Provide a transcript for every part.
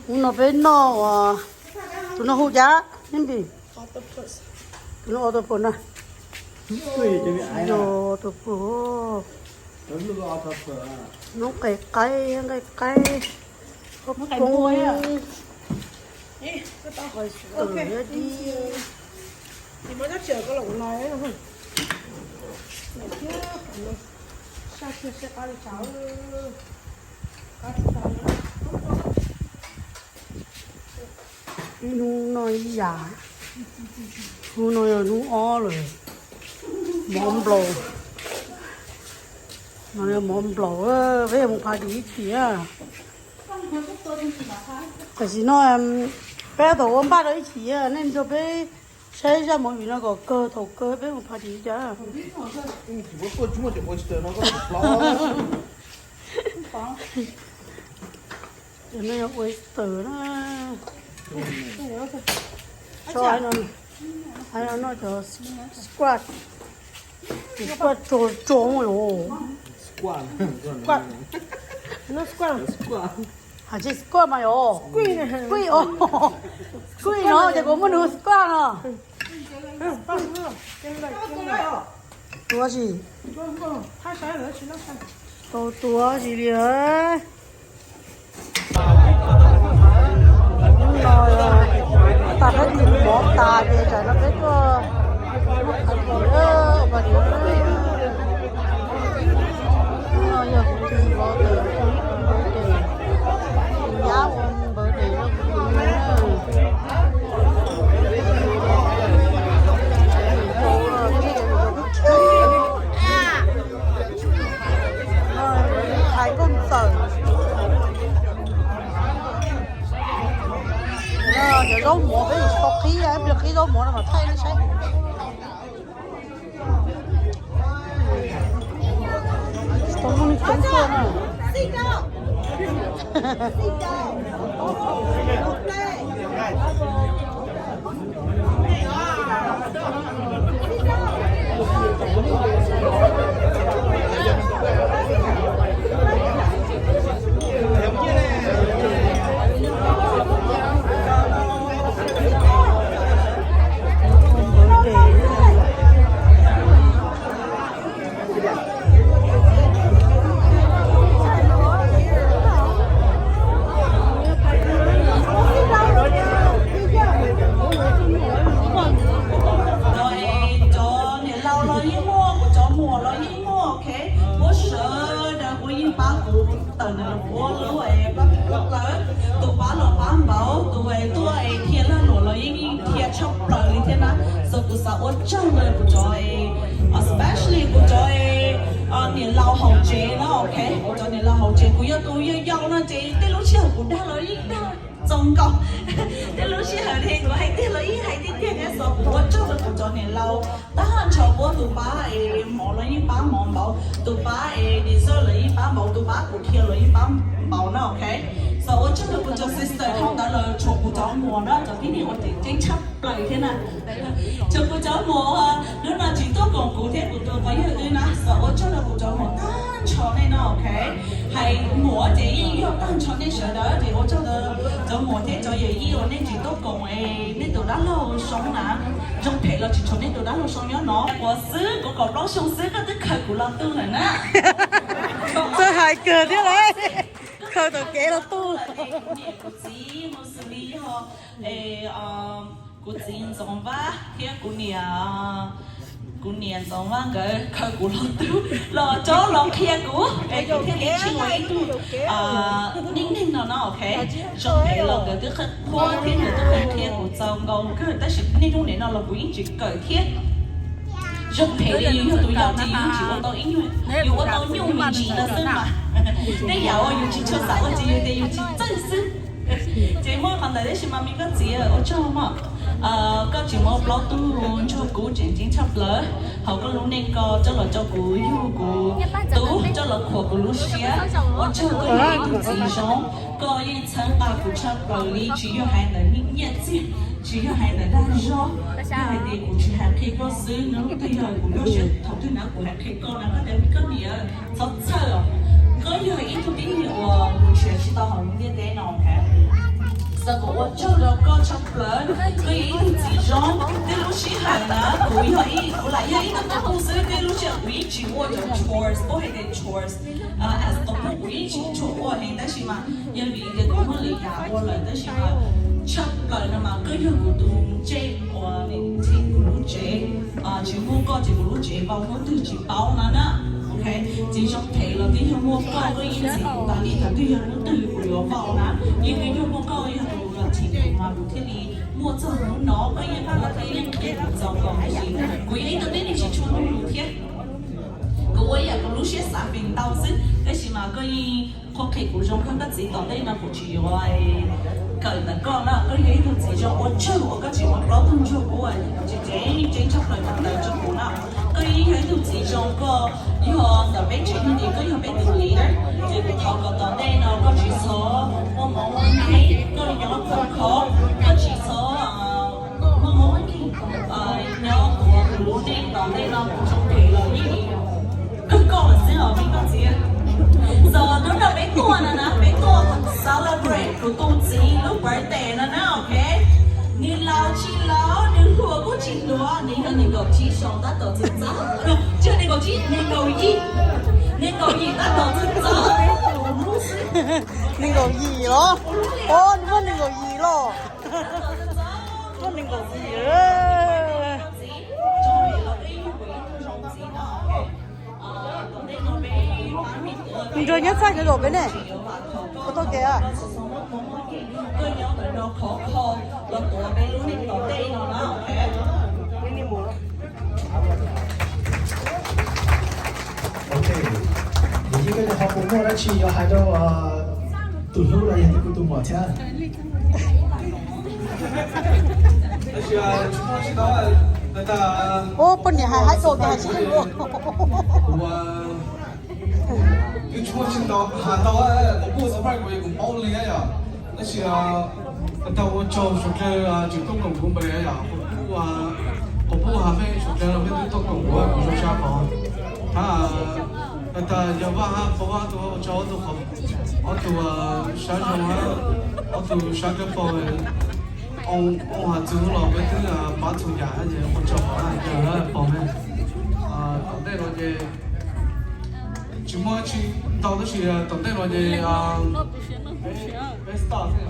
Hnub no peb noj, tus no hu cas ne npis? Tus no octopus na. Yog octopus. Noj nqaij qaib, nqaij qaib, poob. Ib hnub noj ib yam. Hnub no yog hnub ob lawm. Mov nplaum. No yog mov nplaum, peb yuav mus party ib chim. Tam sim no peb tab tom ua npaj rau ib chim, nej nrog peb saib zaj movie no kom kawg, thaum kawg peb mus party cas. Cov no yog oyster na. Hais no, hais no cov squid, squid tsuag tsuag os. Hais tsis squid mas yog squid os. Squid no ces kuv muaj nug squid no. Tua tsis tau, tua tsis li. Hnub no tas peb tis mov tas ces tsam no peb tuaj ua party, ua party. Hnub no yog kuv tus vlogger, tus vlogger, tus nyab ua birthday rau kuv. Thaiv nkauj ntxawm. Cov zaub mov peb yuav tsis tau qhib, ib pliag qhib zaub mov no kom thaij nej saib. Tsis tau muaj neeg coob tuaj na. Cov niam laus los yeej muaj, kuv cov muam los yeej muaj, ok. Muab sawv daws kuv yeej pab kuv tawm ntawm kuv lub pab plaws. Tus pab los pab npaum, tus tuaj dhia lag luam los yeej dhia tshaj plaws li thiab na. So kuv xav ua tsaug rau kuv cov, especially kuv cov niam laus hauv tsev na, ok. Kuv cov niam laus hauv tsev, kuv yog tus yau yau no ces tej lub sij hawm kuv dag los yeej dag txaus nkaus. Tej lub sij hawm li kuv hais tiag los yeej hais tiag tiag thiab. So kuv ua tsaug rau kuv cov niam laus tag nrho, muab tus pab es mov los yeej pab mov npaum, tus pab es dessert los yeej pab npaum, tus pab kuv dhia los yeej pab npaum na, ok. So ua tsaug rau kuv cov sister, dhau ntawd los tshuav kuv cov muam na, cov tib neeg uas ceev tshaj plaws thiab na. Tshuav kuv cov muam hnub no tsis tuaj koom kuv thiab kuv tus phooj ywg wb na, so ua tsaug rau kuv cov muam tag nrho nej no, ok. Hais muam ces yeej yog tag nrho nej sawv daws, ces ua tsaug rau cov muam thiab cov yawm yij uas nej tsis tuaj koom es nej tus dab laug Soob na. Zoo phem los tsis tshuav nej tus dab laug Soob nyob no. Kuv xwb, kuv kaum plaub xyoo xwb koj twb khaws kuv los tu lawm na. Txawj hais kawg thiab lauj. Khaws tom kev los tu. Kuv niam kuv txiv mus xws li yog kuv txiv Ntxoov Vaj thiab kuv niam, kuv niam Ntxoov Vaj nkawd khaws kuv los tu, los tso los qhia kuv es kuv thiaj li tsis ua ib tug neeg neeg no no, ok. Zoo phem los nkawd twb qhuab thiab nkawd twb qhia kuv txaus nkaus kawg, tab sis niaj hnub nim no los kuv yeej tsis kawm thiab. Zoo phem li yus yog tus yau ces yus tsis ua tau ib nyuag, yus ua tau nyuaj me ntsis no xwb mas. Tej yam uas yus tsis tshua xav ua ces yus tias yus tsis txawj xwb. Ces muaj qhov ntawd tab sis mas me koj txiv ua tsaug mog, koj tseem muab plaub tug ntsog kub tseem ceeb tshaj plaws hauv koj lub neej, koj coj los tso kuv yug kuv tub, coj los khuam kuv lub siab. Ua tsaug, koj yog ib tug txiv zoo, koj yeej txhawb nqa kuv tshaj plaws li, tsis yog hais ntawm nyiaj txiag, tsis yog hais ntawm dag zog, yog hais tias kuv tsis hais qhia koj xwb, hnub twg yog kuv nyuaj siab thaum twg na kuv hais qhia koj na, koj tias koj niam txhob txhawj os, koj yog ib tug tib neeg uas kuv nrhiav tsis tau hauv lub ntiaj teb no, ok. Xav kom ua tsaug rau koj tshaj plaws, koj yog ib tug txiv zoo. Tej lub sij hawm na kuv yog ib, kuv lam yog ib tug tub xwb, tej lub sij hawm kuv yeej tsis ua cov chores, puab hais tias chores, as qhov kuv yeej tsis tshua ua heev, tab sis mas yog vim tias kuv muaj li cas ua lawm, tab sis mas tshaj plaws no mas koj yog kuv tus ntsej uas nws thim kuv lub tsev. Tsis muaj koj ces kuv lub tsev vau hnub twg tsis paub no na. Ok, txiv zoo phem los twb yog muaj koj, koj yeej ntxim kuv tas li, thaum twg yog hnub twg kuv yuav vau na, yeej twb yog muaj koj yog tus thim kuv mas kuv thiaj li muaj txog hnub no, koj yeej qhuas thiab yeej qhia kuv txaus kom tab sis kuv yeej ib tug tib neeg tsis tshua hlub lus thiab. Kuv ua yam kuv lub siab xav feem ntau xwb, tab sis mas koj yeej qhuab qhia kuv zoo kawg, koj txiv tom ntej no kuv tsis yuav kawm ntawm koj na, koj yog ib tug txiv zoo ua tsaug uas koj tsis muab plaub tug ntsuag kuv tsis tseeb tseeb tshaj plaws thaum ntawd rau kuv na. Koj yeej yog ib tug txiv zoo, koj yog ntawm peb tsev neeg, koj yog peb tus leader, ces kuv thov kom tom ntej no koj tsis txhob muaj mob muaj nkeeg, koj nyob txog khov, koj tsis txhob muaj mob muaj nkeeg, nyob kuv lub neej tom ntej no kuv tsoom phem los yeej kawg koj lawm xwb os me koj txiv. Txog hnub no peb tuaj no na, peb tuaj celebrate kuv tus txiv lub birthday no na, ok. Nws laus tsis laus, nws hluas kuj tsis hluas, nws yog nees nkaum tsib xyoos tab tom txog txog, tsis yog nees nkaum tsib, nees nkaum yim, nees nkaum yim tab tom txog txog. Nees nkaum yim los? Os, nws muaj nees nkaum yim los? Muaj nees nkaum yim. Nrog nyob txaj kev zaum peb ne, puas tau kev a? Ok, yog koj ho puas muaj dab tsi yuav hais rau tus hlub los yog kuv tus muam thiab? Ua poj niam hais haib dua kiag hais tsis ua. Twb tshuaj tsis tau has tau, quas puj surprise kuv, kuv paub li yom. Tab sis tag ua tsaug suav dlawg tseem tuaj koom kuv npe yom, quas puj has mej suav dlawg los mej twb tuaj koom kuv, kuv zoo sab qhov. Hab tag yog Vaj hab Pov Vaj ob tug ua tsaug, ob tug qhov, ob tug sab zoo hab ob tug sab kab paug. Oo has txug los peb twb pab txhua yam es ua tsaug qhov hab yawg pog mej. Tom ntej no ces tsis muaj tsi ntau tab sis tom ntej no ces peb start xwb.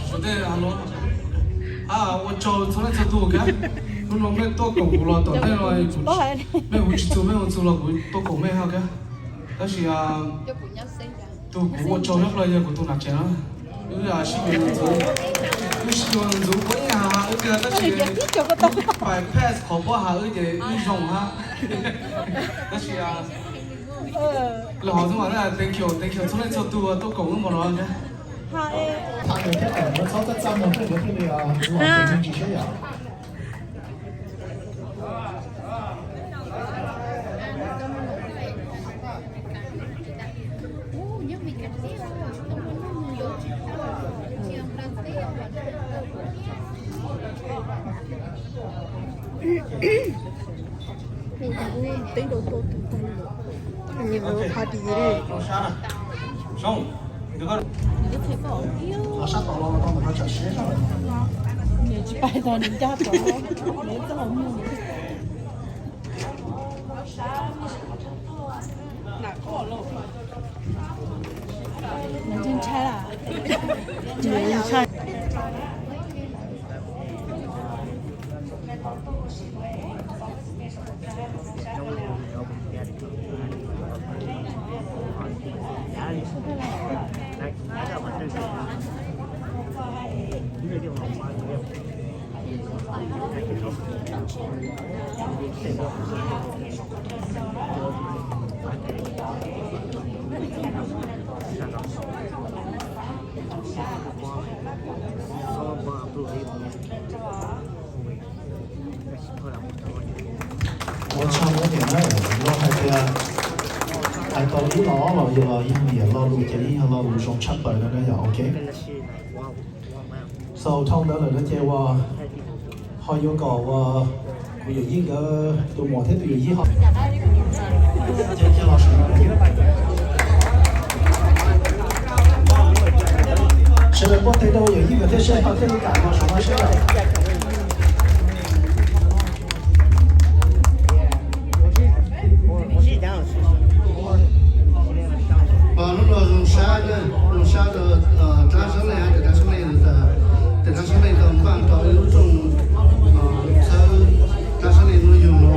Tom ntej hab ua tsaug txhua leej txhua tug kab. Hnub no mej tuaj koom kuv los tom ntej no mej hu tsis txug, mej hu txug los kuv tuaj koom mej hab kab. Tab sis tug kuv ua tsaug tshaj plaws yog kuv tus nam tsev no. Wb sib yuav ntxuv, wb sib yuav ntxuv puab yeej has has wb kag tab sis bypass qhov puab has wb ces wb zoo hab. Tab sis lwm hom xwb mas thank you, thank you txhua leej txhua tug tuaj koom wb npaum no kab. Txhob txaj txaj muag thiaj li tsis siab yom. Hu tau ub teeb rau tuaj tus tag lawm. Nws lawv party li. Sab tom los tau ntawm no tsam siab zog. Nws tsis pais tau nws ncaj tod, nws txoj hau muag. Nws ntshai lawm. Nws ntshai. Ua tsaug ua niam na, los hais tias hais tau ib los ob los yog los yog niam lo lus ces yeej yog lo lus zoo tshaj plaws no na yom, ok. So dhau ntawd lawm no ces uas ho yuav kom uas kuv yawm yij nkawd tus muam thiab tus yawm yij ho cia los sawv daws. Muab teg rau yawm yij nkawd thiab seb ho thiaj li kam los saum no seb. Lub no zoo sab, zoo sab rau rab sab leej, rab sab leej, rab sab leej tau npaj tau ib lub rooj txhawb rab sab leej hnub yug no.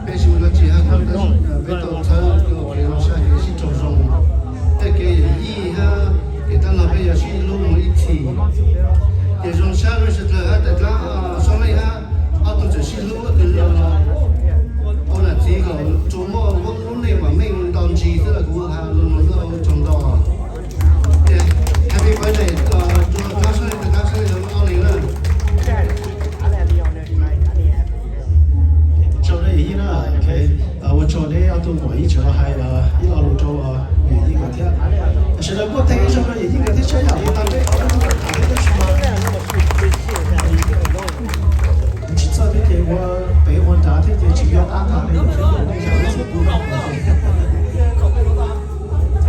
Peb tsis ua dab tsi hab, peb tau txhawb rau kev zoo sab kev sib raug zoo. Tej kev yawm yij hab kev tab log peb yuav sib hlub mus ib txhis. Ces zoo sab rau sawv dlawg hab tawm dlaab sab leej hab ob tug txawm sib hlub tus ua nam txiv kom tsuas muaj lub neej vam meej nto ntsis xwb los kuv has lus no tsaug ntau. Happy birthday rau dlaab sab leej, dlaab sab leej rau ob leeg na. Tsaug nej yawm yij na, ua tsaug neb ob tug muam ib tseem los hais ib lo lus rau yawm yij nkawd thiab. Sawv daws muab teg ib zaug rau yawm yij nkawd thiab seb yog puas tau peb ob lub tham thiab tab sis mas tsis txawj thiab ces ua pem ua nrad thiab ces tsis nco qab tag li.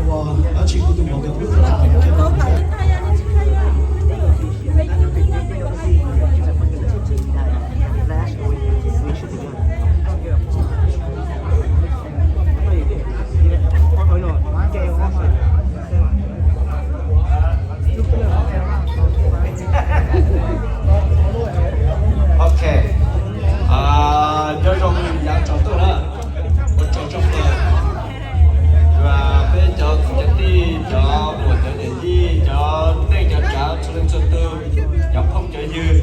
Ua dab tsi kuv tus muam nkawd kuj tham. Ok, nyob zoo yav tsaus ntuj na, ua tsaug tsoom phooj ywg, peb cov kwv cov tij, cov muam cov yawm yij, cov neej cov tsav txhua leej txhua tug, cov phooj cov ywg,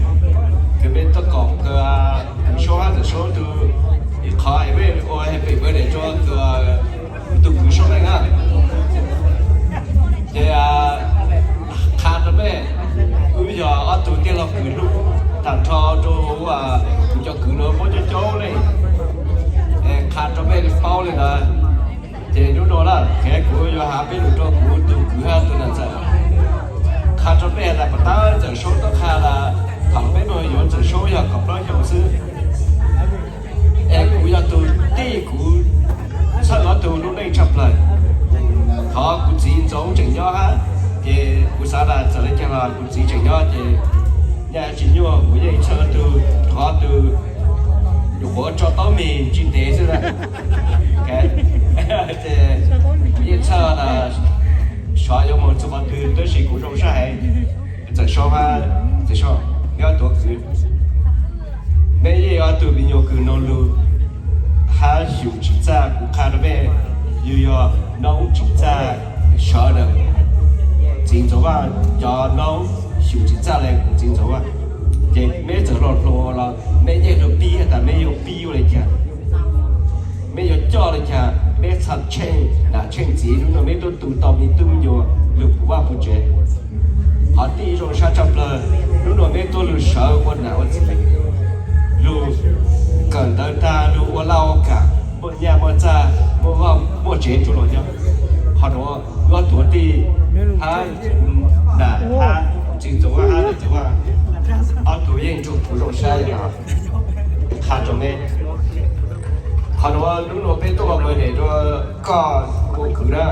kws peb tuaj koom kws Soob hab Ntxawm Soob tug ib qho es peb ua happy birthday rua kws tug kwv Soob Leej na. Ces qha rua mej, wb yog ob tug tij laug kws hlub tag nrho rua kuv cov kwv nuav puab coob coob leej. Es qha rua mej paub le ntawd, ces nub nua na, kuv yuav has peb lug rua kuv tug kwv hab tug nam ntxawm. Qha rua mej has tas puas tab Ntxawm Soob tuab qha tas thaum peb nuav yuav Ntxawm Soob yog kaum plaub xyoos xwb. Es kuv yog tug tij kuv txhawb ob tug lub neej tshaj plawg. Qhov kuv txiv ntxoov tseem nyob hab, ces kuv xav tas txawm le caag los kuv txiv tseem nyob ces nyaj tsis nyuaj kuv yeej txhawb tug, qhov tug nyuam qhuav tso taub mis tsis ntev xwb na. Ces kuv yeej txhawb tas sov yuav moog txug qhov twg tab sis kuv zoo sab heev. Ntxawm Soob hab Ntxawm Soob, neb ob tug kwv, meb yeej ob tug me nyuam kws noog lug hab xyum tsim txaj. Kuv qha rua mej, yug yog noob tsim txaj sawv daws, txiv Ntxoov Vaj cov noob xyum tsim txaj le kuv txiv Ntxoov Vaj. Ces meb txawm hluas hluas los mej yeej lug pib has tas meb yuav pib ua le caag, mej yuav coj le caag, mej txhaj tsheej nam tsheej txiv. Nub nua meb tuaj tu tau me tub me nyuam lug puv vaj puv tsev. Qhov tij zoo sab tshaj plawg, nub nua meb tuaj lug sawv ua nam ua txiv, lug kawm ntawv tag lug ua laj ua kam, muaj nyaj muaj txag, muaj vaj muaj tsev rua luag nyob. Qhov nuav wb ob tug tij hab nam hab txiv Ntxoov Vaj hab Ntxawm Vaj, ob tug yeej rua kuv zoo sab le no. Qha rua meb, qhov nuav nub nua peb tuaj ua birthday rua koj ua kwv na,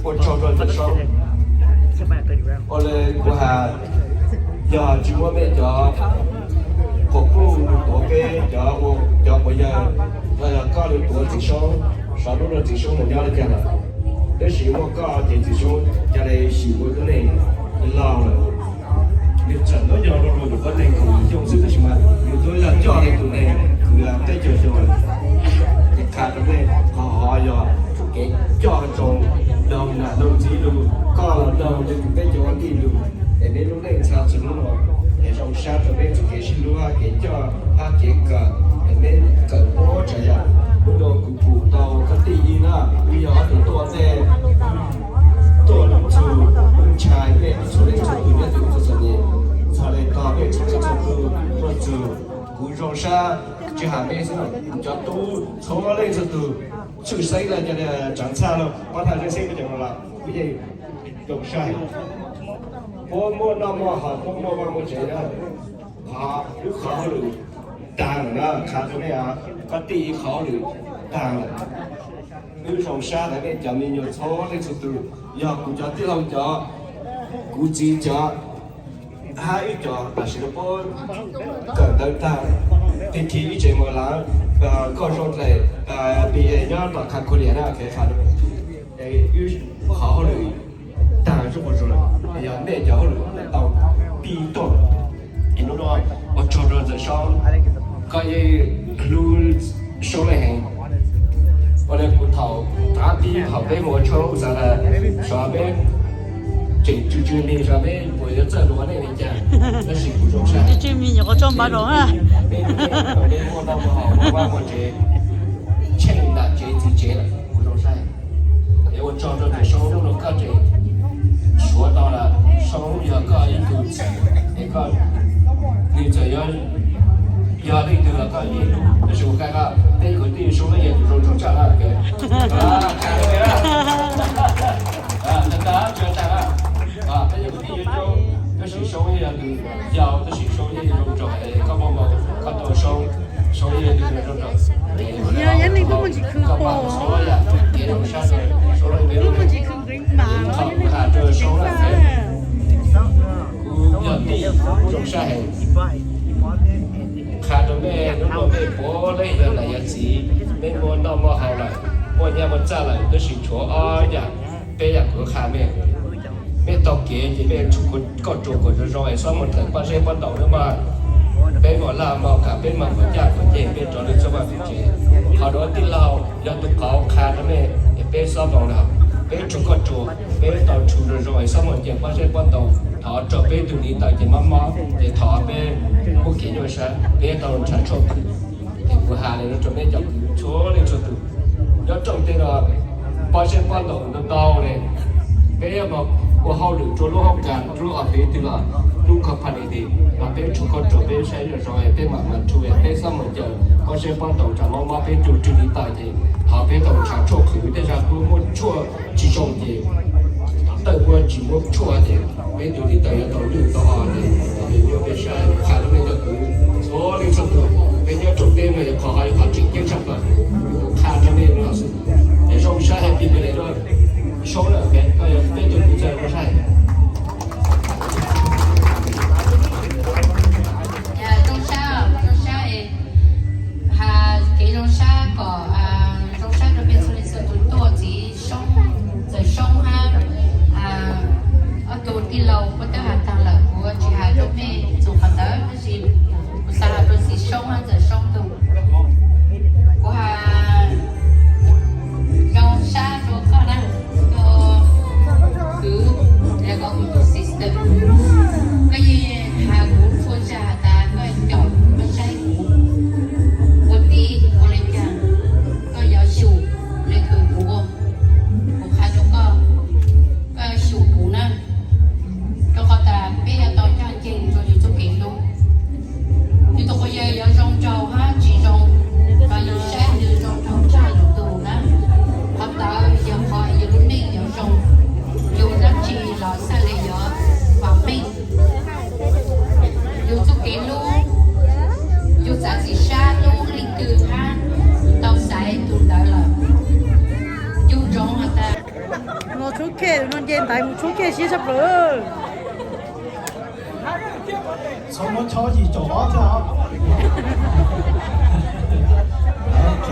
ua tsaug rua Ntxawm Soob. Ua le kuv has, yog tsis muaj mej cov quas puj lug tuav peb cov, cov quas yawg, los yog koj lug tuav Txiv Soob, sov nub nua Txiv Soob moog nyob le caag lawm. Tab sis muaj koj ces Txiv Soob ca le xyum ua lub neej loj lawm. Nwg tseem tuab yog lug lug nyuam qhuav neeg kaum xyoo xwb tab sis mas nwg tuab yog coj le tus neeg kwv peb caug xyoo lawm. Ces qha rua mej, qhov hov yog kev coj rua noog nam noog txiv lug, koj los noog le kws peb cov ua tij lug, es meb lub neej txhaj txug nub nua. Es zoo sab rua meb txug kev sib hlub hab kev coj hab kev kawm, es meb kawm puab tsav yam. Nub nua kuv pum tau koj tij ib na, wb yog ob tug tuaj ntej, tuaj lug txug, wb ntshai mej txhua leej txhua tug nyob txug txom nyem, txhaj le tog mej txhua leej txhua tug tuaj txug. Kuv zoo sab tsi has mej xwb, kuv cov tub txhua leej txhua tug, tshwj xeeb le cov tsav txhaj lug pab thaj zeeb xeeb peb cov no los kuv yeej zoo sab heev. Puab muaj noj muaj haus, puab muaj vaj muaj tsev na, qhov wb qhov hauj lwm taag lawm na, qha rua mej, koj tij ib qhov hauj lwm taag lawm. Wb zoo sab tas mej cov me nyuam txhua leej txhua tug, yog kuv cov tij laug cov Kuv txiv cov hab ib co tam sim no puab kawm ntawv tag, pib khi ib tsev mos lav, koj zoo dlej, pib nyob tom Kha Khulias na, kev qha wb qhov hauj lwm tag zuj zus lawm, yog nej cov hauj lwm tau pib tuaj. Es hnub no ua tsaug rau Ntxawm Soob, koj yeej hlub Soob lawm heev. Ua li kuv thaum qab pib thaum peb mus ua tshoob xav tas xyov peb tseem tsw tsw nti xyov peb puas yuav txawj lus ua neej li cas, tab sis kuv zoo saib tsw tsw mi nyuam qhuav tso npav rau peb, peb muaj noj muaj haus, muaj vaj muaj tsev, tsheej nram tsev txiv tsev lawm, kuv zoo saib. Es ua tsaug rau Ntxawm Soob, hnub no koj tseem suav tau lawm, Soob yog koj ib tug txiv, es koj, nws txawm yog leej twg los koj yeej hlub, tab sis kuv qhia koj, peb kwv tij Soob yeej yog tus zoo tshaj lawm. Peb yog kwv tij Soob, tab sis Soob yeej yog tus yau, tab sis Soob yeej zoo tshaj, koj muaj mob koj tau Soob, Soob yeej yog tus zoo tshaj. Yog yeej neeg koj muaj ntsis khwv koj, koj muaj ntsis khwv nqis mas, kuv yog tij zoo sab heev. Qha rau mej, hnub no mej puav leej yog niam yog txiv, mej muaj noj muaj haus lawm, muaj nyab muaj txaj lawm, tab sis tshuav ob yam, peb yam kuv qha mej. Mej taug kev ces mej tsum koj ruam kom zoo zoo es xob mus thawm pob zeb pob ntaus nawb mog. Peb mos laj mos kam, peb mos kuv caj kuv ceg, peb rov lwm txoj vaj lwm tsev. Qhov nuav tij laug yog tus qauv qha rau mej es peb xob mus na, peb tsum koj ruam, peb tau tsum zoo zoo es xob mus ncaim pob zeb pob ntaus. Thov raug peb tug niv taws ces mob mob, ces thov peb muab kev nyuaj sab, peb tau nrhav tshuaj khwv. Ces kuv has li no rau peb cov kwv txhua leej txhua tus nyob rooj teb no, pob zeb pob ntaus ntau ntau li, peb ua hauj lwm rua lub hauv kas rua lub office twg los lub company twg los peb tsum koj ruam, peb saib zoo zoo, peb mam mam tsum, peb xob mus ncaim pob zeb pob ntaus tsam mob mob peb tug niv taws ces thov peb tau nrhav tshuaj khwv, tej zag puab muab tshuaj tsis zoo ces tawj puab tsis muab tshuaj ces peb tug niv taws yuav tau lwj tau o ces nyuaj peb saib. Qha rau mej cov kwv txhua leej txhua tus, peb nyob rooj teb no yog qhov, qhov tseem ceeb tshaj plaws, qha rau mej no xwb. Es zoo sab happy birthday rau Soob lawm, koj yog peb tug kwv txawj zoo sab. Zoo sab, zoo sab, has kev zoo sab kom zoo sab rau peb txhua leej txhua tus tuaj txiv Soob, Ntxawm Soob hab ob tug tij laug puab twb has tag lawm, kuv tsis has rau mej txug qhov ntawd tab sis kuv xav has rau txiv Soob hab Ntxawm Soob tug, kuv has zoo sab rua koj na, rua kwv, es koj kuv tus sister, koj yeej has kuv txhua zag has tas koj caum koj saib kuv ua tij ua li cas, koj yuav xyum li kws kuv ua. Kuv qha rau koj, koj xyum kuv na, rau qhov tas peb yuav tau ncaj ncees rua yus txuj kev hlub. Yus tus quas yawg yuav zoo nraug hab tsis zoo, mas yus saib yus zoo nraug tshaj yus tus na. Qhov ntawd yog qhov yus lub neej yuav zoo, yus dab tsi los xav li yuav vam meej. Yus txuj kev hlub, yus txav txim sab hlub leej twg hab tau xaiv tus ntawd lawm, yus ntsoov has tas. Los tshuab kej no nce ntaiv mus tshuab kej siab tshaj plaws. Txhob muab chob yim caum ob thiab os. Ok.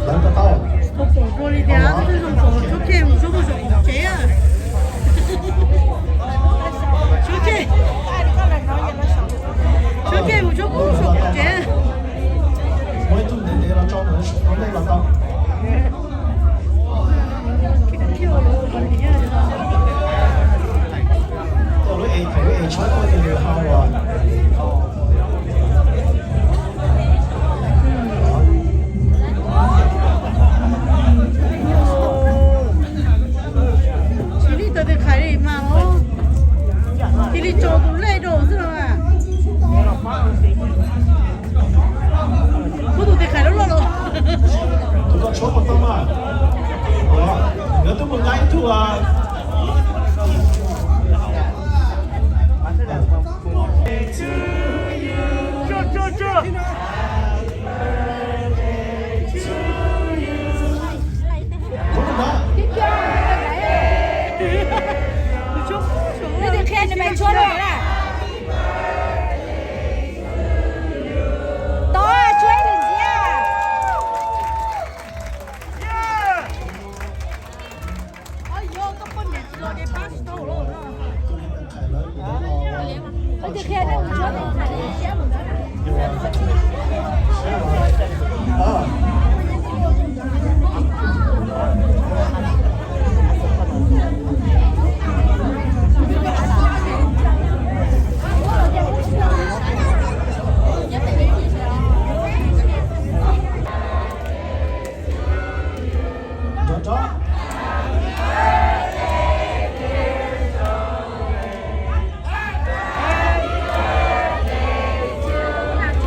Lawv tau tau. Tau pom dua li tias twb zoo saum tshuab kej mus tshuab puag saum qaum tsev. Tshuab kej, tshuab kej mus tshuab puag saum qaum tsev. Muaj ib tug ntev ntev los tso ntawd, lub neej los tau. Tuaj lub es, thaum lub es tshuab tuaj ces nws ho ua. Tsis li tau tes khais li mas os, cia li tso tus lej rau xwb los mas. Muab tus tes khais loj loj los. Tus koj tshuab puas tau mas? Ua, nkawd twb mus nqa ib tug,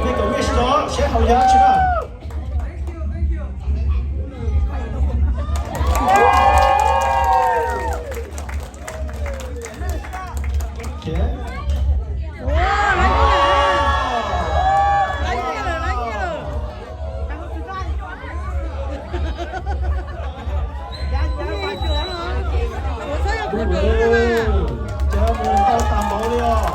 Make a wish rau seb hau yog dab tsi na. Cov mus tau tas npaum li os.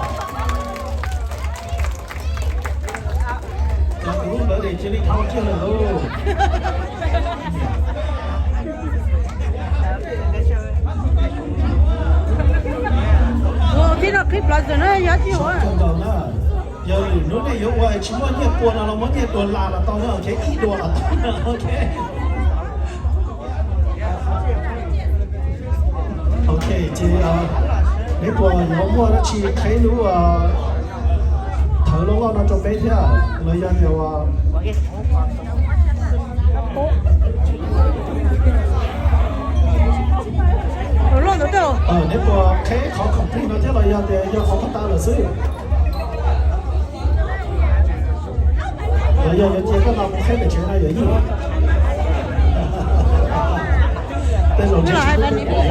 Cov kuv lub ntawd ces cia li dhau kiag lawm lauj. Ua qhib rau qhib plaws ntawm na yog tsis ua. Yog lwm hnub nej yuav ua tsis muaj nyiaj pua no los muab nyiaj dua las los tau na, ok, ib dua los tau na, ok. Ok, ces neb puas yuav muaj dab tsi qheb lub thawv loj loj no rau peb thiab los yog tias neb puas qheb qhov complete no thiab los yog tias yog qhov tas lawm xwb? Los yog yuav cia koj no mus qheb pem tsev no yog yij. Tej zaum tsis pom.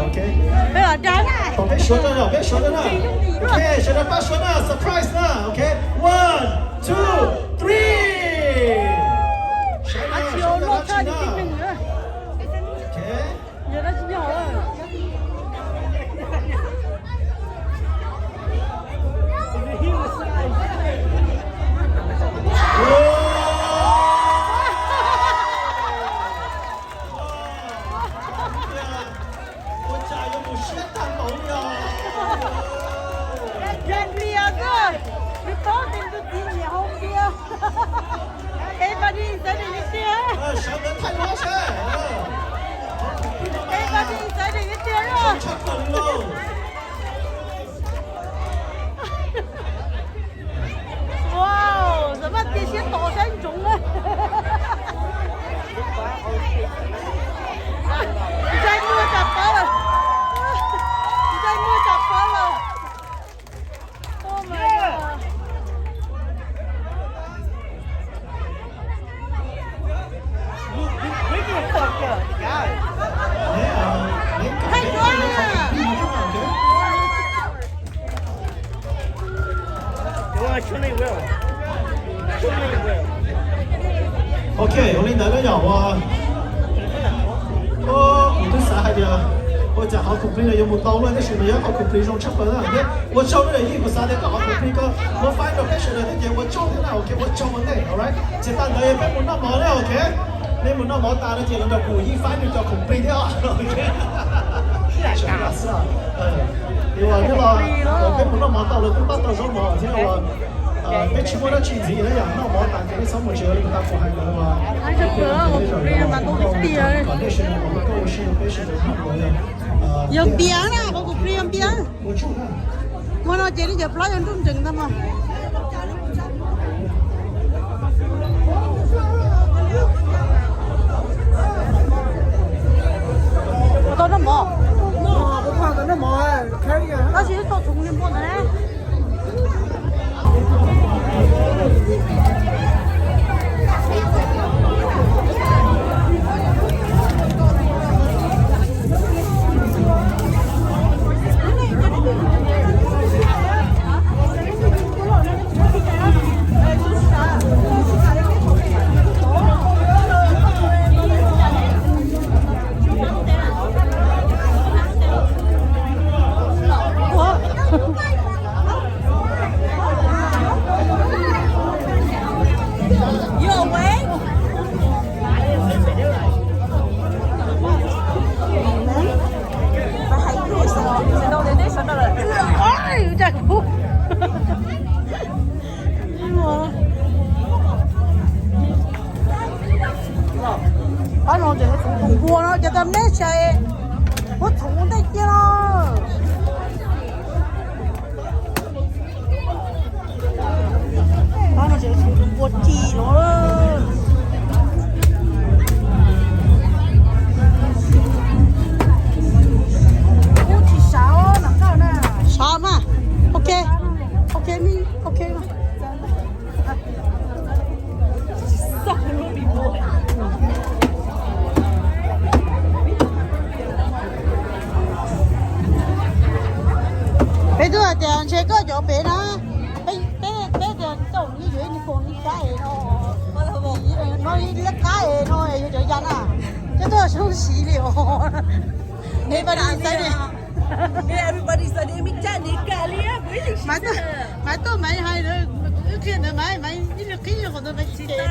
Ok. Peb suav rau, peb suav rau na. Ok, sawv daws pab suav na, surprise na. Ok, one, two, three. Sawv daws, sawv daws dab tsi na? Ok. Ua cas yuav mus siab tag npaum li os? Yog npias xwb, nws paub tias tus txiv nyiam haus npias. Everybody excited ib tiag. Sawv ntawd thaij duab seb. Everybody excited ib tiag. Tshaj plaws li lauj. Wow, xav mas tias siab tom saib ntsoov na. Ntsej muag tsam pab lawm. Ntsej muag tsam pab lawm. Oh my God. Ok, ua li ntawd na yom, ua, kuv twb xav hais tias ua cas qhov complete no yuav mus tau luaj tab sis mas yog qhov complete zoo tshaj plaws na. Ua tsaug na yij, kuv xav tias koj qhov complete koj muab faib rau peb sawv daws thiab ces ua tsaug thiab na. Ok, ua tsaug ua ntej, alright. Ces tag ntawd peb mus noj mov na, ok. Nej mus noj mov tas no ces los nrog kuv yij faib nws cov complete thiab. Ces uas nyob los peb mus noj mov tau lawv kuj pab tau zaub mov thiab uas peb tsis muaj dab tsi ntxiv na yom, noj mov tas ces peb txhob mus tsev li tau kuv hais ntawd uas. Yog npias na, qhov kuv plis yog npias. Muaj no ces li cov plab yog nruj nrees ntag mas. Tau noj mov. Tab sis tau thoob li npua ntawd. Sai, muab txhoov ua ntej cia los. Pab no tseem tshuav tus npua ci los. Kuv tsis sawv los koj na. Sawv mas. Ok. Ok, ok. Peb twb hais tias ntshe koj cov pem na, peb, peb tias tau nws yuav ib nws pos nws kab es no, no ib liab kab es no yog cov yas na, coj tuaj zoo siv li os. Everybody excited. Maiv tuaj, Maiv hais ntawd, wb qhia ntawd Maiv, Maiv ib lwg qhib qhov ntawd Maiv tsis ces.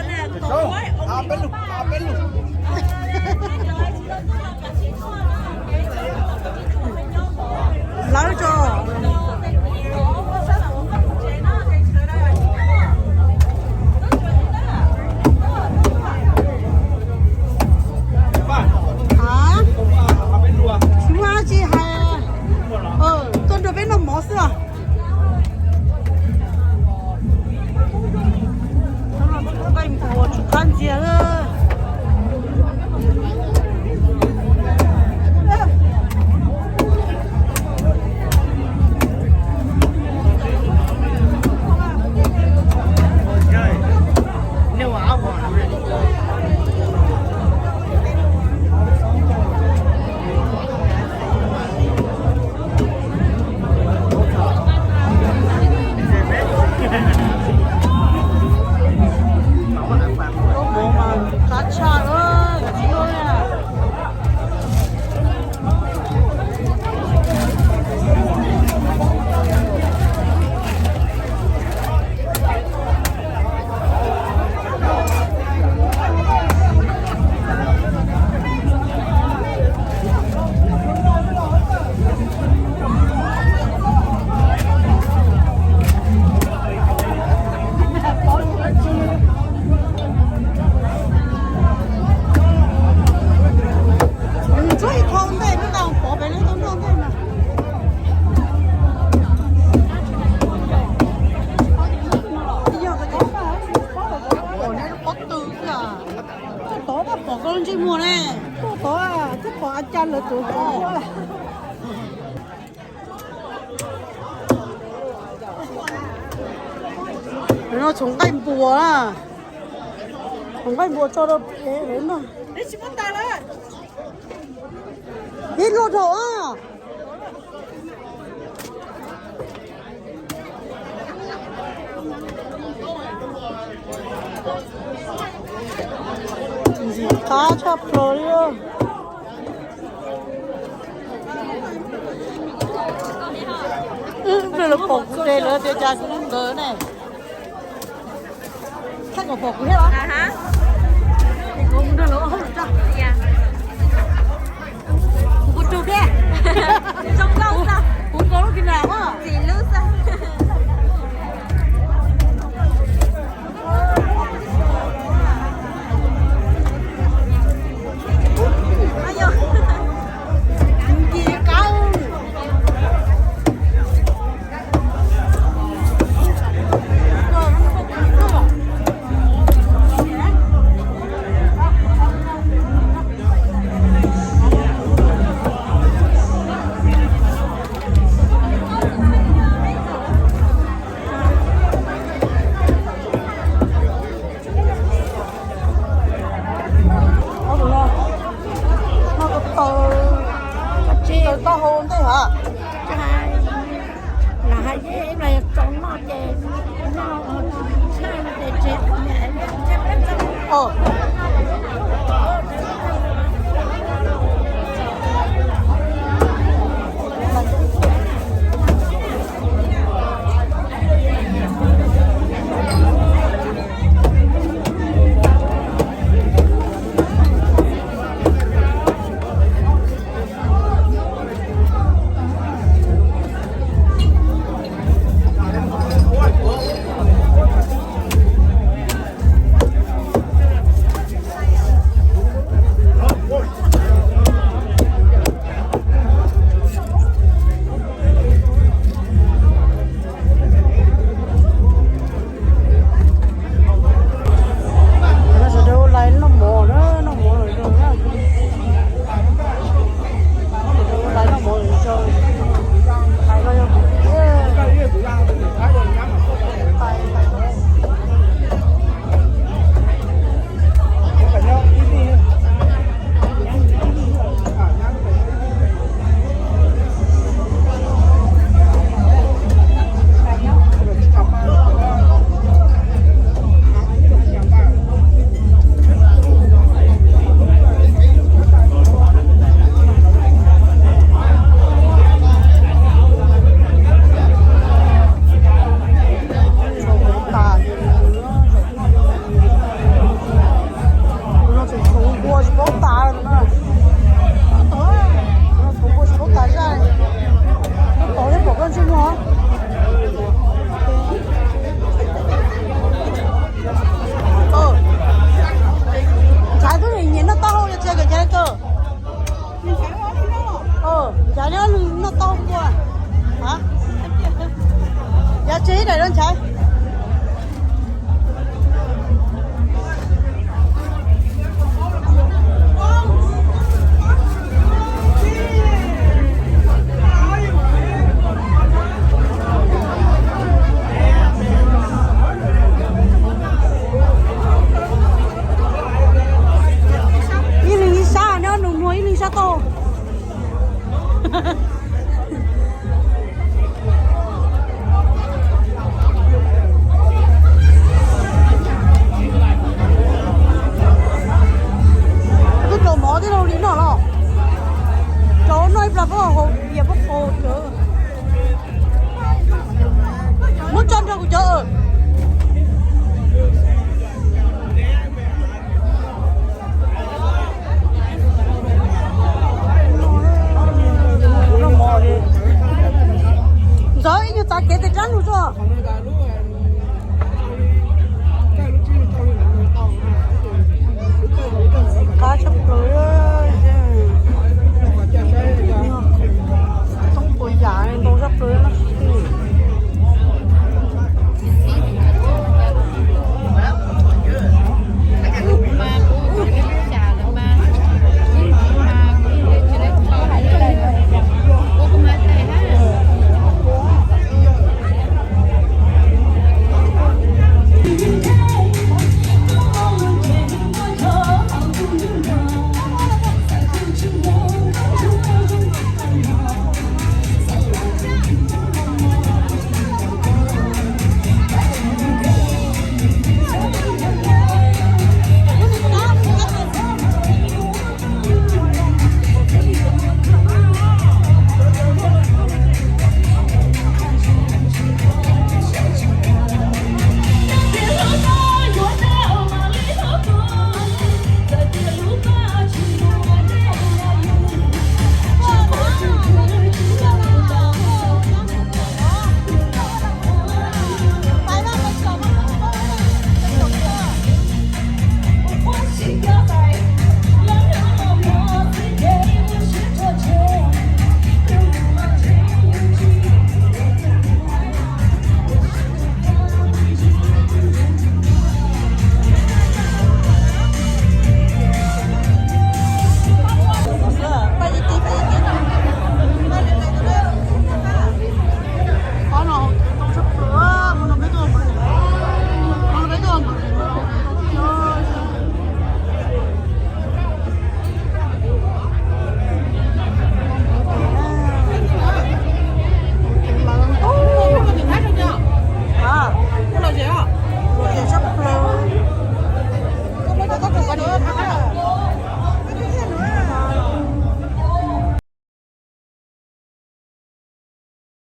Lawv tso. Tsis muaj dab tsi hais, tuaj nrog peb noj mov xwb os. Nqaij npua tsw qab ntxiag. Lub mov mas qab tshaj, tsis muaj li. Tsuab ib qho ntej, peb tau pov pem lub tau nroj ntej na. Yog tias pom neb lub pob tw xwb, tuaj tod pom koj lub ntsej muag ne. Tuaj tod twb pom a cai lawv tuav tuav. No txhoov nqaij npua, txhoov nqaij npua tso rau pem no. Ib luaj dhau a. Ntxim qab tshaj plaws li. Lawv pom kuv ces lawv tias cas kuv nkawd ne. Thaij kom pom kuv thiab los? Kuv nrog lawv ua hauj lwm tso. Kuv tus thiab. Zoo nkauj xwb. Kuv nkaus lub kis nas. Txim lub xwb. Noj taub hau ntej hov. Lam hais ib los yog tsoom noj ces noj, tsis tshaj no ces tseg. Ib leeg ib sab, neb ob nus muag ib leeg sab tau.